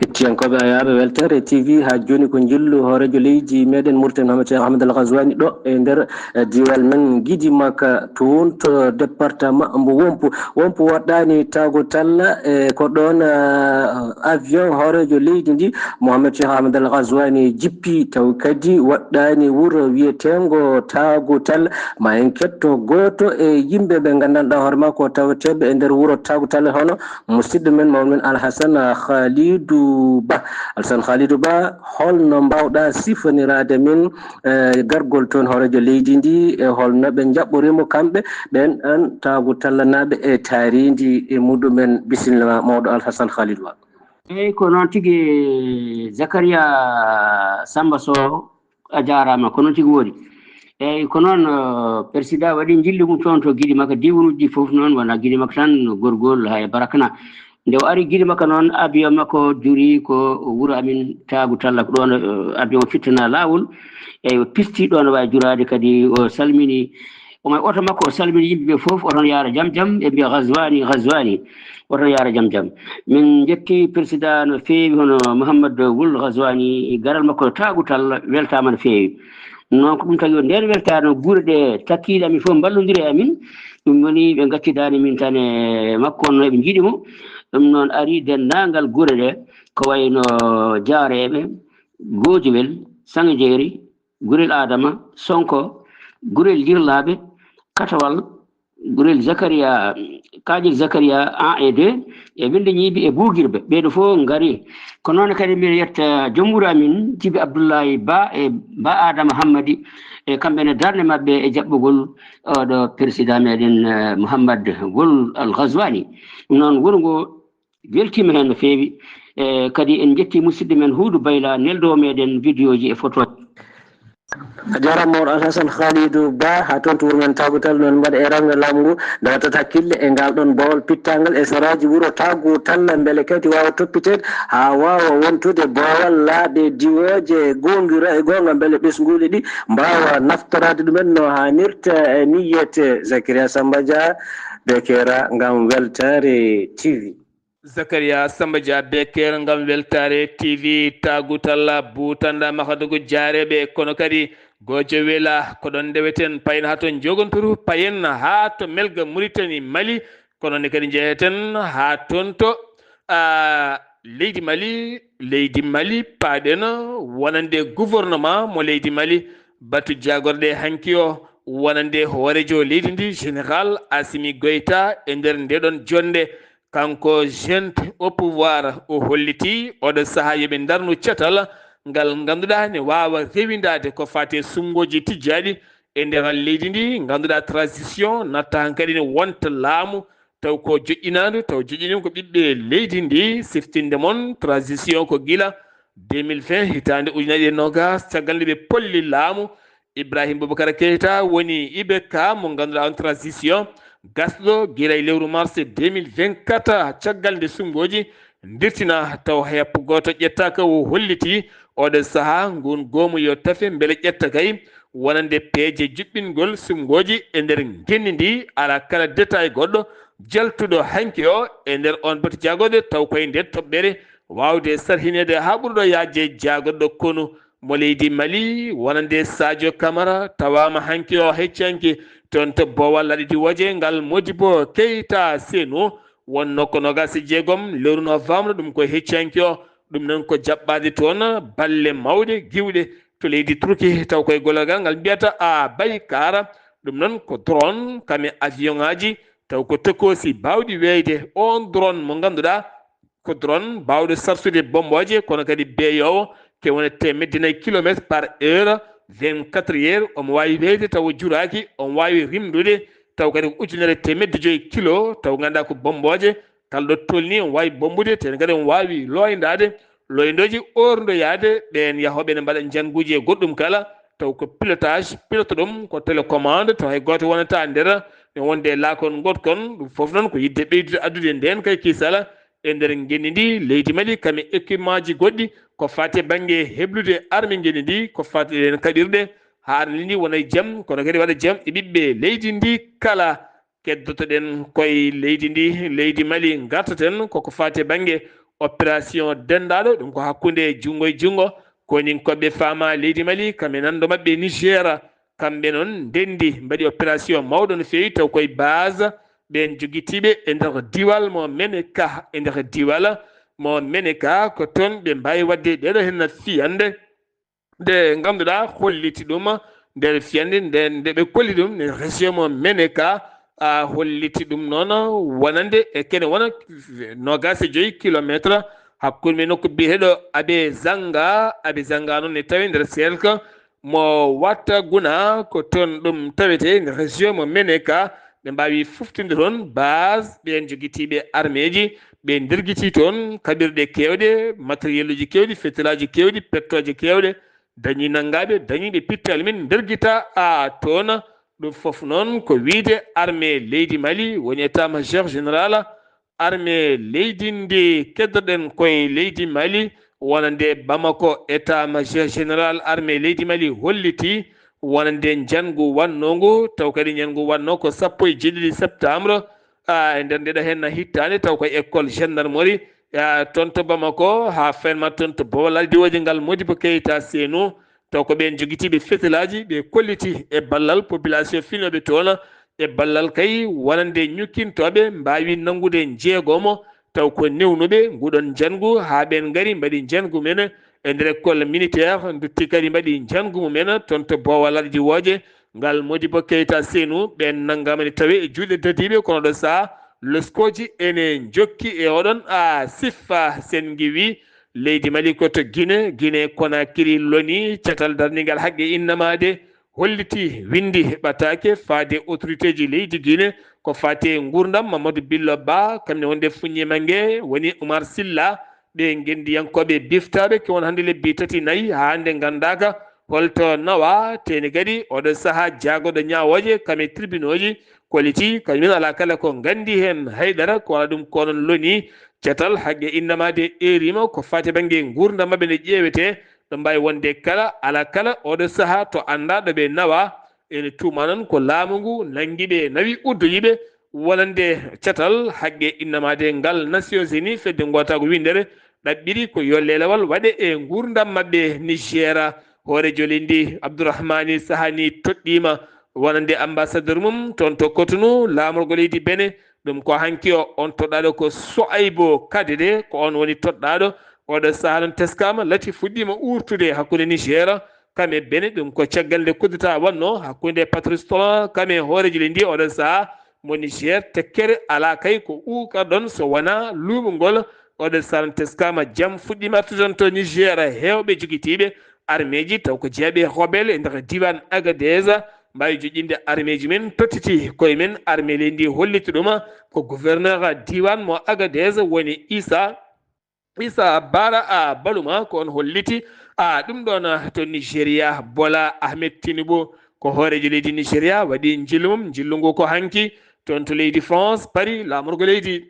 Hettiyankooɓe ayaaɓe Weltaare T V, haa jooni ko njillu hooreejo leydi meɗen Mauritanie, Mohamed Cheikh Ahmed Al Ghazouani, ɗo e nder, eh, diiwal men Gidimaka, toon to département mbo Wompu. Wompu waɗɗaani Taagutal, e ko ɗoon, eh, avion hooreejo leydi ndi, Mohamed Cheikh Ahmed Al Ghazouani, jippi, taw kadi waɗɗaani wuro wiyeteengo Taagutal. Ma en ketto gooto e yimɓe ɓe nganndanɗaa hoore makko taweteeɓe e nder wuro Taagutal, hono musidɗo men, mawɗo men Alhasan Khalidou Ba. Alsan Khalidou Ba, holno mbaawɗaa sifoniraade min, eh, gargol toon hooreejo leydi ndi, e holno ɓe njaɓɓoriimo kamɓe ɓeen, aan taagu tallanaaɓe e taariindi e muɗumen? Bisimilla ma, mawɗo Alhasan Khalidou Ba. Eeyi, ko noon tigi, Zakaria Samba Sow, a jaaraama, ko noon tigi woodi. Eeyi, ko noon, eh, président waɗi njilli mum toon to Giɗi Makka, diiwanuuji ɗi fof noon, wonaa Giɗi Makka tan, Gorgol, hay Barakna. Nde o ari Giɗi Makka noon, avion makko juri ko wuro amin Taagu Talla, ko ɗoon, eh, avion o fittana laawol. Eeyi, o pisti ɗoon, o waawi juraade kadi, o salmini, o may oto makko, o salmini yimɓe ɓe fof, oton yaara jam jam, ɓe mbiya Ghazwani, Ghazwani, oton yaara jam jam. Min njetti président no feewi, hono Mouhammad Wul Ghazwani, garal makko Taagu Talla, weltaama no feewi. Noon ko ɗum tagi o ndeen weltaare no gure ɗe takkiiɗe amin fof mballondiri e amin. Ɗum woni ɓe ngaccidaani min tan e makko, no eɓe njiɗi mo. Ɗum noon ari denndaangal gure ɗe, ko wayno Jaareeɓe, Goojowel, Saŋe Jeeri, Gurel Adama, Sonko, Gurel Jirlaaɓe, Katawal, Gurel Zakaria, Kaaƴel Zakaria un et deux, e Welde Ñiibi e Buugirɓe. Ɓeeɗo fof ngari. Ko noon kadi mbiɗa yetta joom wuro amin, Jibi Abdullahi Ba e Ba Adama Hammadi, e kamɓe ne darnde maɓɓe e jaɓɓugol oɗo président meɗen, eh, Mouhammad Wul Al Ghazwani. Ɗum noon wuro ngo weltiima heen no feewi. E kadi en njetti musidɗo men Huudu Bayla, neldo meɗen vidéo ji e photo. A jaaraama, mawɗo Alhasan Khalidou Ba, haa toon to wuro men Taagutal, noon mbaɗa e rewɓe laamu ngu, ndewtata hakkille e ngal ɗoon boowal pittangal e saraaji wuro Taagutal, mbele kadi waawa toppiteede haa waawa wontude boowal laaɓe diwooje goongira e goonga, mbele ɓesnguuli ɗi mbaawa naftoraade ɗumen no haanirta. E niyyete Zakaria Samba Dia, Bekera, ngam Weltaare T V. Zakaria Samba Dia Beker ngam Weltaare T V. Taagutal buutanda Mahdugu Jaareeɓe, kono kadi Goojo Wela, ko ɗoon ndeweten, payen haa to Njogonturu, payen haa to Melga Muritani Mali, kono ne kadi njeheten haa toon to, a, leydi Mali, leydi Mali, paaɗen wonande gouvernement mo leydi Mali, batu jaagorɗe hanki o, wonande hooreejo leydi ndi, Général Assimi Goïta, e nder nde ɗoon jonnde. Kanko jeune au pouvoir, o hollitii oɗo sahaa yo ɓe ndarnu catal ngal ngannduɗaa ne waawa rewindaade ko faati e suɓngooji tijjaaɗi e nder leydi ndi, ngannduɗaa transition natta hankadi ne wonta laamu taw ko joƴƴinaandu, taw joƴƴiniima ko ɓiɓɓe leydi ndi. Siftinde mon, transition ko gila deux mille vingt, hitaande ujunaaji e noogaas, caggal nde ɓe polli laamu Ibrahim Boubacar Keita woni I B K mo ngannduɗaa on, transition gasɗo gila e lewru mars deux mille vingt-quatre, caggal nde suɓngooji ndirtina taw hay happu gooto ƴettaaka. O hollitii oɗo sahaa ngun goomu yo tafe mbele ƴetta kay wonande peeje juɓɓingol suɓngooji e nder ngenndi ndi, alaa kala détail goɗɗo jaltuɗo hanki o e nder on batu jaagorɗe, taw koye nder toɓɓere waawde sarhineede haa ɓurɗo yaajde jaagorɗo konu mo leydi Mali, wonande Sadio Camara, tawaama hanki o heccanki toon to boowal laaɗe diwooje ngal Modibo Keita Senu, wonnoo ko noogaas e jeegom lewru novembre, ɗum ko heccanki o. Ɗum noon ko jaɓɓaade toon balle mawɗe giwɗe to leydi Turki, taw koye gollal ngal, ngal mbiyata a Baykara. Ɗum noon ko drone, kame avion ŋaaji, taw ko tokoosi baawɗi weeyde. Oon drone mo ngannduɗaa ko drone baawɗo sarsude bommbooje, kono kadi beeyoowo, ke wona teemedde nayi kilomètre par heure, vingt-quatre heures, omo waawi weeyde taw o juraaki, omo waawi rimdude taw kadi ko ujunere teemedde joyi kilo, taw nganndaa ko bommbooje, kala ɗo tolni omo waawi bommbude, te kadi omo waawi looyndaade, looyndooji oorndoyaade, ɓeen yahooɓe ne mbaɗa njannguuji e goɗɗum kala, taw ko pilotage, pilote ɗum ko télécommande, taw hay gooto wonata nder, ne wonde e laakon ngotkon. Ɗum fof noon ko yiɗde ɓeydude addude ndeen kay kisala e nder ngenndi ndi, leydi Mali, kam e équipement ji goɗɗi, ko faati e bannge heblude arme ngenndi ndi, ko faati e ɗeen kaɓirɗe, haa arme ndi wona e jam, kono kadi waɗa jam e ɓiɓɓe leydi ndi kala. Keddoto-ɗen koye leydi ndi, leydi Mali, ngartaten koko faati e bannge opération denndaaɗo, ɗum ko hakkunde junngo e junngo, koninkooɓe faama leydi Mali, kam e nanndo maɓɓe Niger, kamɓe noon ndenndi, mbaɗi opération mawɗo no feewi, taw koye base ɓeen jogitiiɓe e nder diwal mo Meneka, e nder diwal mo Meneka, ko toon ɓe mbaawi waɗde ɗeeɗo heen fiyannde. Nde ngannduɗaa holliti ɗum, nder fiyannde nde, nde ɓe kolli ɗum, ne région mo Meneka, a, holliti ɗum noon wonande e kene wona noogaas e joyi kilometre hakkunde nokku biyeteeɗo Abe Zanga. Abe Zanga noon ne tawi nder cercle mo Wataguna, ko toon ɗum tawetee nder région mo Meneka. Ɓe mbaawi fuftude toon base ɓeen jogitiiɓe armeeji, ɓe ndirgitii toon kaɓirɗe keewɗe, matériel uji keewɗi, fetelaaji keewɗi, pettooje keewɗe, dañii nanngaaɓe, dañiiɓe pittaali min ndirgita a toon. Ɗum fof noon ko wiyde armée leydi Mali woni état major général armée leydi ndi keddoɗen koye leydi Mali, wonande Bamako, état major général armée leydi Mali hollitii wonande njanngu wannoo ngu, taw kadi njanngu wannoo ko sappo e jeeɗiɗi septembre, a, e nder ndeɗo heen hittaande, taw ko école gendarmerie, a, toon to Bamako, haa fenma toon to Bowal Aldiwooje ngal Modibo Keita Seynou, taw ko ɓeen jogitiiɓe fetelaaji, ɓe kolliti e ballal population finooɓe toon, e ballal kay wonande ñukkintooɓe mbaawi nanngude njeegomo, taw ko newnuɓe nguɗon njanngu, haa ɓeen ngari mbaɗi njanngu men e nder école militaire, ndutti kadi mbaɗi njanngu mumen toon to Bowal Aldiwooje ngal Modibo Keita Seynou. Ɓeen nanngaama ne tawe e juuɗe dadiiɓe, kono ɗo saha loskooji ene njokki e oɗon a siffa. Sen ngiwi leydi Mali ko to Guinée, Guinée Conakry loni catal darningal haqqe innamaade, holliti, winndi, ɓataake faade autorité ji leydi Guinée ko faati e nguurndam. Mamadou Billo Ba, kam ne wonde fuññiima nge, woni Oumar Silla, ɓe ngenndiyankooɓe biftaaɓe kewon hannde lebbi tati nayi haa hannde nganndaaka holto nawa. Teeni kadi oɗo saha jaagoɗo ñaawooje kam e tribunooji kolliti, kañumen alaa kala ko nganndi heen haydara, ko alaa ɗum ko onon loni catal haqqe innamaade erima ko faati bannge nguurndam maɓɓe nde ƴeewetee. Ɗo mbaawi wonde kala, alaa kala, oɗo saha to anndaa ɗo ɓe nawa. Ene tuuma noon ko laamu ngu nanngi ɓe, nawi uddoyi ɓe wonande catal haqqe innamaade ngal Nations Unies, fedde ngootaagu winndere, ɗaɓɓiri ko yo leelewal waɗe e nguurndam maɓɓe Niger. Hooreejo leydi Abdourahmani Sahani toɗɗiima wonande ambassadeur mum toon to Cotonou, laamorgo leydi Benin. Ɗum ko hanki o, on toɗɗaaɗo ko Soaybo Kadede, ko on woni toɗɗaaɗo. Oɗo saha noon teskaama, lati fuɗɗiima uurtude hakkunde Niger kam e Benin. Ɗum ko caggal nde kudeta wannoo hakkunde Patrice Talon kam e hooreejo leydi ndi oɗo saha mo Niger. Tekkere alaa kay ko uukar ɗon so wonaa luuɓungol. Oɗo saha noon teskaama, jam fuɗɗiima artude toon to Niger. Heewɓe jogitiiɓe armeeji taw ko jeeyaɓe rebelle e nder diiwaan Agadez mbaawi joƴƴinde armeeji men, tottiti koye men. Armée leydi ndi holliti ɗum ko gouverneur diiwaan mo Agadez woni Issa, Issa Bara a Baluma, ko on holliti a ɗum ɗoon to Nigeria. Bola Ahmed Tinubu ko hooreejo leydi Nigeria waɗi njillu mum. Njillu ngu ko hanki toon to leydi France, Paris, laamorgo leydi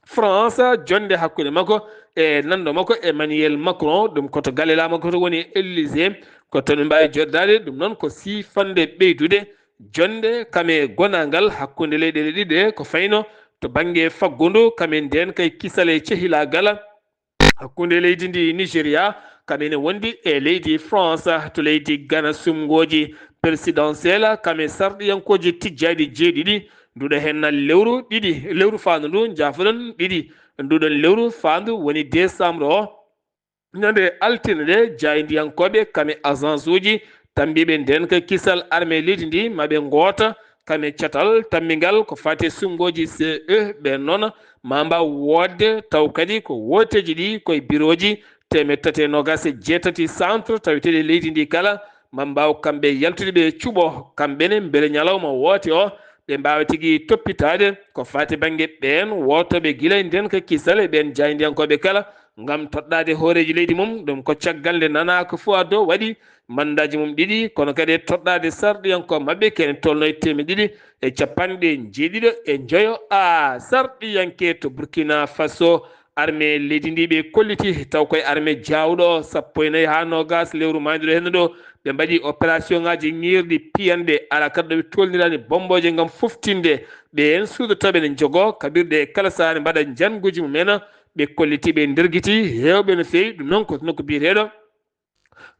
France, jonnde hakkunde makko e nanndo makko Emmanuel Macron. Ɗum ko to galle laamu makko to woni Élysée, ko toon ɓe mbaawi joddaade. Ɗum noon ko siifannde ɓeydude jonnde kam e gonaangal hakkunde leyɗeele ɗiɗi ɗe, ko fayno to bannge faggundu kam e ndeen kay kisal e cehilaagal hakkunde leydi ndi Nigeria kam ene wondi e leydi France. To leydi Ghana, suɓngooji présidentielle kam e sarɗiyankooji tijjaaɗi jeeɗiɗi, nduɗo heen lewru ɗiɗi, lewru faandu ndu, njaafoɗon, ɗiɗi, nduɗon lewru faandu woni décembre o. Ñande altine nde, jaayndiyankooɓe kam e agence uji tambiiɓe ndeenka kisal armée leydi ndi, maɓe ngoota kam e catal tammbingal ko faati e suɓngooji C E, ɓeen noon ma mbaaw woodde, taw kadi ko wooteeji ɗi koye birooji teemeɗɗe tati e noogaas e jeetati centre taweteeɗi e leydi ndi kala, ma mbaaw kamɓe yaltude ɓe cuɓo kamɓe ne mbele ñalawma woote o ɓe mbaawa tigi toppitaade ko faati bannge ɓeen wootooɓe gila e ndeenka kisal e ɓeen jaayndiyankooɓe kala ngam toɗɗaade hooreeji leydi mum. Ɗum ko caggal nde nanaaka Fuado waɗi mandaaji mum ɗiɗi, kono kadi e toɗɗaade sarɗiyankooɓe maɓɓe kene tolno e teemeɗɗe ɗiɗi e capanɗe jeeɗiɗo e njoyo a sarɗiyanke to Burkina Faso. Armée leydi ndi ɓe kolliti taw koye armée jaawɗo sappo e nayi haa noogaas lewru maayduɗo heen ɗo, ɓe mbaɗi opération ŋaaji ŋiirɗi piyanɗe, alaa kadi ɗo ɓe tolniraani bommbooje ngam foftinde ɓeen suuɗotooɓe ne njogoo kaɓirɗe e kala sahaa ne mbaɗa njannguuji mumen. Ɓe kolliti, ɓe ndergiti heewɓe no feewi. Ɗum noon ko nokku biyeteeɗo,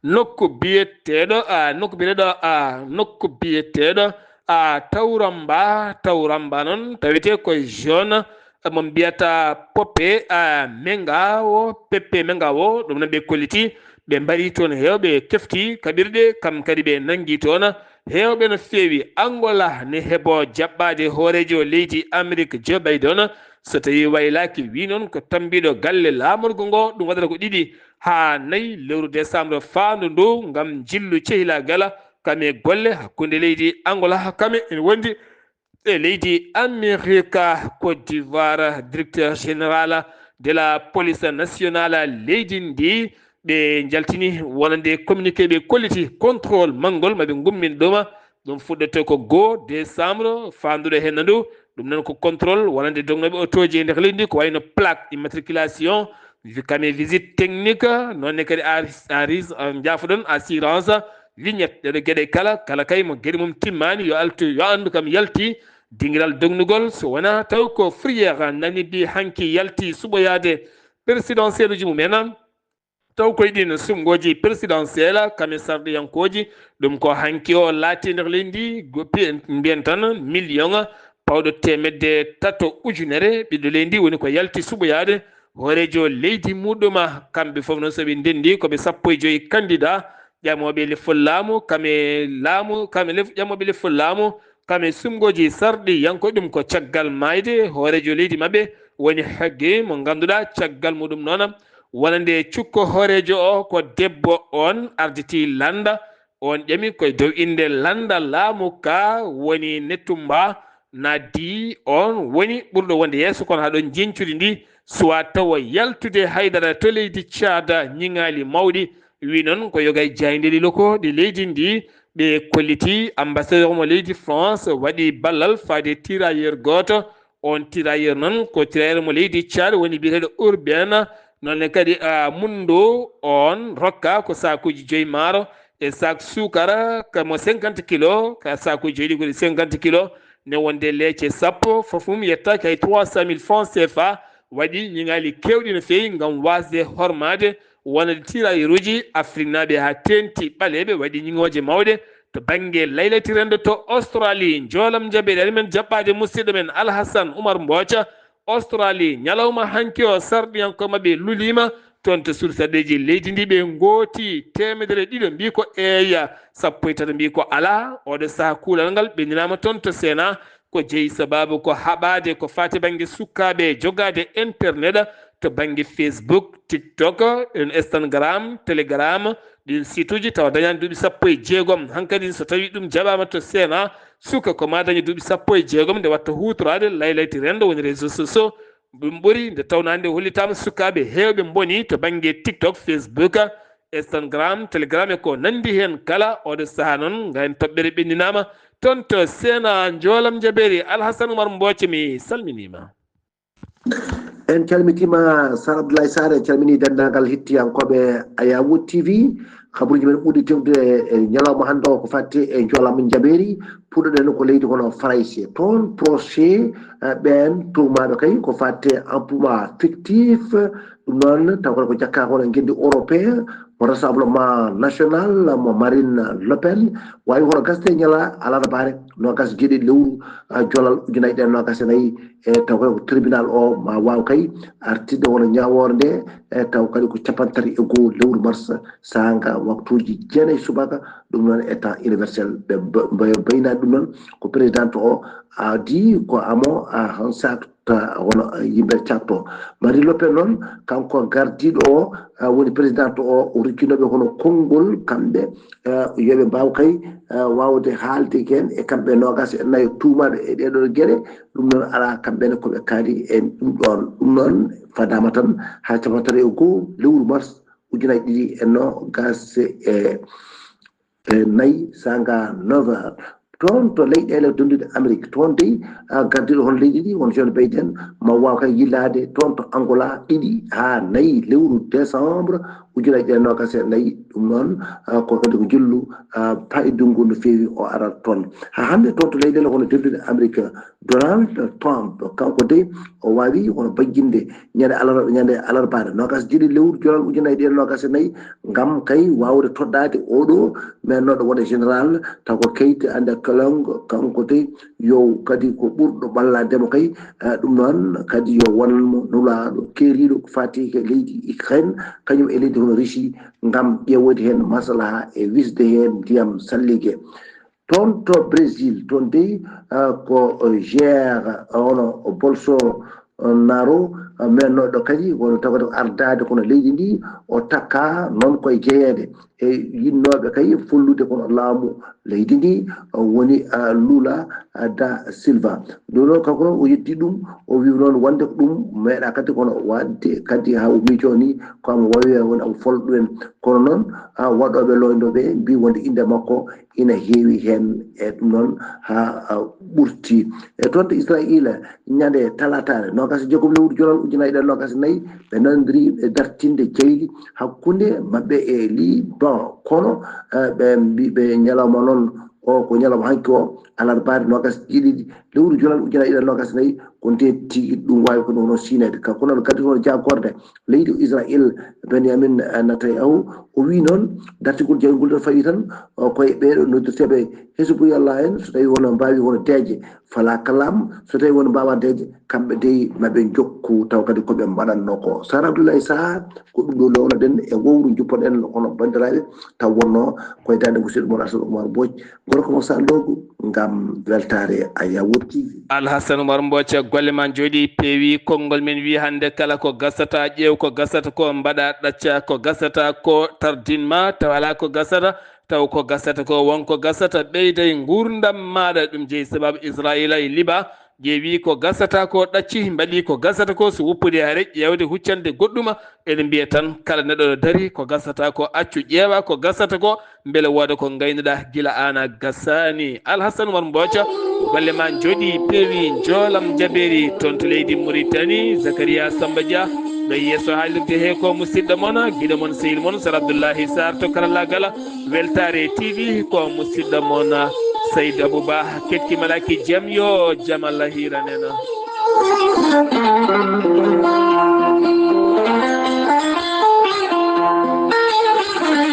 nokku biyeteeɗo, a, nokku biyeteeɗo, a, nokku biyeteeɗo, a, Tawramba, Tawramba noon tawetee koye zone mo mbiyata Pope, a, Menga o, Pepe Menga o, ɗum noon ɓe kolliti, ɓe mbari toon heewɓe kefti kaɓirɗe, kam kadi ɓe nanngi toon, heewɓe no feewi. Angola ne heboo jaɓɓaade hooreejo leydi Amerik Joe Biden, so tawii waylaaki, wii noon ko tammbiiɗo galle laamorgo ngo. Ɗum waɗata ko ɗiɗi haa nayi lewru décembre faandu ndu ngam njillu cehilaagal kam e golle hakkunde leydi Angola kam e ene wondi e leydi Amerik. Côte d'Ivoire, directeur général de la police nationale leydi ndi, ɓe njaltini wonande communiqué, ɓe kolliti contrôle manngol maɓe ngummin ɗuma. Ɗum fuɗɗoto ko goo décembre faanduɗo heen ndu. Ɗum noon ko contrôle wonande dognooɓe otooji e nder leydi ndi, ko wayno plaque immatriculation, vi- kame visite technique, noonne kadi aris- aris- ah, njaafoɗon, assurance, vignette. Ɗeɗo geɗe kala, kala kay mo geɗe mum timmaani, yo altu, yo anndu kam yalti dingiral dognugol, so wonaa taw ko Fourrière nani bi hanki yalti suɓoyaade présidentiel uji mum en. Taw koye ɗin suɓngooji présidentiel kam e sarɗiyankooji, ɗum ko hanki o laati e nder leydi ndi, go-, pi-, mbiyen tan million pawɗo teemedde tato ujunere ɓiɗɗo leydi ndi woni ko yalti suɓoyaade hooreejo leydi muɗum. Kamɓe fof noon, so ɓe ndenndi, ko ɓe sappo e joyi candidat ƴamooɓe lefol laamu, kam e laamu, kam e lef-, ƴamooɓe lefol laamu, kam e suɓngooji sarɗiyanko. Ɗum ko caggal maayde hooreejo leydi maɓɓe woni Hage, mo ngannduɗaa caggal muɗum noon wonande cukko hooreejo o ko debbo, on arditi lannda, on ƴami koye dow innde lannda laamu ka woni Netumba Nadi, on woni ɓurɗo wonde yeeso, kono haɗo njeñcudi ndi suwa tawa yaltude haydara to leydi Tchad. Ñiŋaali mawɗi wi noon ko yoga e jaayndeeli lokooɗi leydi ndi, ɓe kolliti ambassadeur mo leydi France waɗi ballal faade tirailleur gooto. On tirailleur noon ko tirailleur mo leydi Tchad woni biyeteeɗo Urbain. Noon ne kadi, ah, Mundo, on rokka ko sakuuji joyi maaro e sak suukara ka mo cinquante kilo, ka sakuuji joyi ɗi ko ɗi cinquante kilo, ne wonde leece sappo, fof mum yettaaki hay trois cent mille francs C F A. Waɗi ñiŋaali keewɗi no feewi ngam waasde hormaade wonande tirailleuruuji Afriknaaɓe haa teeŋti ɓaleeɓe. Waɗi ñiŋooje mawɗe to bannge laylati renndo to Australie. Njoolam njaɓeeri ari men jaɓɓaade musidɗo men Alhasan Umar Mbooca, Australie. Ñalawma hanki o, sarɗiyankooɓe maɓɓe luliima toon to sursaɗeeji leydi ndi, ɓe ngooti teemedere ɗiɗo mbii ko eeya, sappo e tato mbii ko alaa. Oɗo sahaa kuulal ngal ɓenninaama toon to Sena, ko jeyi sabaabu ko haɓaade ko faati bannge sukaaɓe jogaade internet to bannge Facebook, TikTok, Instagram, Telegram, ɗin site uji tawa dañaani duuɓi sappo e jeegom. Hankadi so tawii ɗum jaɓaama to Sena, suka ko ma daña duuɓi sappo e jeegom nde watta huutoraade laylayti renndo woni réseaux sociaux. Ɗum ɓuri nde tawnaande hollitaama sukaaɓe heewɓe mboni to bannge TikTok, Facebook, Instagram, Telegram e ko nanndi heen kala. Oɗo sahaa noon ngayen toɓɓere ɓenninaama toon to Sena. Njoolam njabeeri, Alhasan Umar Mbooce, mi salminiima. En calmitiima, Sar Abdoulaye Sarr, en calminii denndaangal hettiyankooɓe Ayawu T V. Kabaruuji men ɓurɗi tewtude e ñalawma hannde o ko fati e njoolam njabeeri. Puɗɗoɗen ko leydi kono Farayse. Toon procès, eh, ɓeen tuumaaɓe kay ko fati emploi fictif. Ɗum noon, taw ko jakkaaka wona ngenndi européen, mo Rassemblement National, mo Marine Le Pen, waawi hono gasde ñala alarbaare noogas e jeeɗiɗi lewru, ah, jolal ujunaaji ɗiɗi e noogas e nayi. E taw kadi ko tribunal o ma waaw kay artidde wona ñaawoore nde, e taw kadi ko capanɗe tati e goo lewru mars, saanga waktuuji jeenayi subaka. Ɗum noon e temps universel ɓe ba-, ba-, baynaani. Ɗum noon ko président o adi ko amo, a, han saatu ta hono, eh, yimɓe catto. Marine Le Pen noon, kanko gardiiɗo o, eh, woni président o, o rokkinooɓe hono konngol kamɓe, eh, yo ɓe mbaaw kay, eh, waawde haalde heen e kamɓe noogas e nayo tuumaaɓe e ɗeeɗoo geɗe. Ɗum noon alaa kamɓe ne ko ɓe kaali e ɗum ɗoon. Ɗum noon fadaama tan haa cappanɗe tati e goo lewru mars ujunaaji ɗiɗi e noogas e e nayi, saanga neuf heures. Toon to leyɗeele dennduɗe Amérique, toon dey, ah, gardiiɗo hono leydi ndi, won Joe Biden, ma waaw kay yillaade toon to Angola ɗiɗi haa nayi lewru décembre ujunaaji ɗiɗi e noogas e nayi. Ɗum noon, ah, ko kadi ko njillu, ah, faayidunngu no feewi o arata toon. Haa hannde toon to leyɗeele hono dennduɗe Amérique, Donald Trump, kanko dey, o waawi hono bajjinde ñande alar-, ñande alarbaare, noogas e jeeɗiɗi lewru jolal ujunaaji ɗiɗi e noogas e nayi, ngam kay waawde toɗɗaade oɗo meernooɗo wonde général, taw ko Keita Odenkolongo, kanko dey, yo kadi ko ɓurɗo ɓallaade mo kay. Eh, ɗum noon kadi yo wonan mo nulaaɗo keeriiɗo ko faati e leydi Ukraine, kañum e leydi hono Russie, ngam ƴeewoyde heen maslaha e wisde heen ndiyam sallige. Toon to Brésil, toon dey, ah, ko Jair, ah, hono Bolsonaro, ah, mennooɗo kadi, woni tawata ko ardaade kono leydi ndi, o takka noon koye jeyeede e yiɗnooɓe kay follude kono laamu leydi ndi, ah, woni, ah, Lula, ah, da Silva. Ɗum noon, kanko noon o yeddi ɗum, o wi noon wonde ko ɗum meeɗa kadi kono waɗde kadi haa o miijoo ni ko omo wawi woni omo fola ɗum en. Kono noon, ah, waɗooɓe loyndo ɓe mbi wonde innde makko ina heewi heen e ɗum noon haa, ah, ɓurti. E toon to Israayiila, ñande talataare noogaas e jeegom lewru jolal ujunaaji ɗiɗi e noogaas e nayi, ɓe nanondiri e dartinde jayli hakkunde maɓɓe e Liban. Kono, eh, ɓe mbi ɓe ñalawma noon o ko ñalawma hanki o, alarbaare noogaas e jeeɗiɗi lewru jolal ujunaaji ɗiɗi e noogaas e nayi, ko ndeen tigi ɗum waawi ko ɗum hono siineede. Kanko noon kadi hono jaagorde leydi Israel, Benyamin, eh, Netanyahu, o wii noon dartingol jawgol ɗon fawi tan, o, koye ɓeeɗo noddirteeɓe Hezbollah en, so tawii won mbaawi won deeƴe, fala kalam, so tawii won mbaawa deeƴe, kamɓe dey maɓe njokku taw kadi ko ɓe mbaɗatnoo ko. Sara Abdoulaye Sarr, ko ɗum ɗo lownoɗen e wowru juppoɗen hono banndiraaɓe, taw wonnoo koye daande musidɗo mon Alhassane Oumar Mbodj, gorko mo Salloogu, ngam weltaare Ayawood T V. Alhassane Oumar Mbodj, golle ma njooɗi peewi. Konngol men wi hannde kala ko gasata, ƴeew ko gasata ko, mbaɗa ɗacca ko gasata ko, tardin ma taw alaa ko gasata, taw ko gasata ko, won ko gasata, ɓeyday nguurndam maaɗa. Ɗum jeyi sababu Israayiila e Liba ƴeewi ko gasata ko, ɗacci, mbaɗi ko gasata ko, so woppude hare ƴeewde huccande goɗɗuma. Eɗen mbiya tan kala neɗɗo ɗo dari ko gasata ko, accu ƴeewa ko gasata ko, mbele wooda ko ngaynuɗa gila aan a gasaani. Alhassane Oumar Mbodj, golle ma njooɗi peewi, njoolam jabeeri toon to leydi Mauritanie. Zakaria Samba Dia ɗo yeeso haalirde he ko musidɗo mon, giɗo mon, sehil mon Sar Abdoullahi Sarr to karallagal Weltaare T V, ko musidɗo mon Sayd Abouba. Ketki malaki jam, yo jam Allah hiiran en.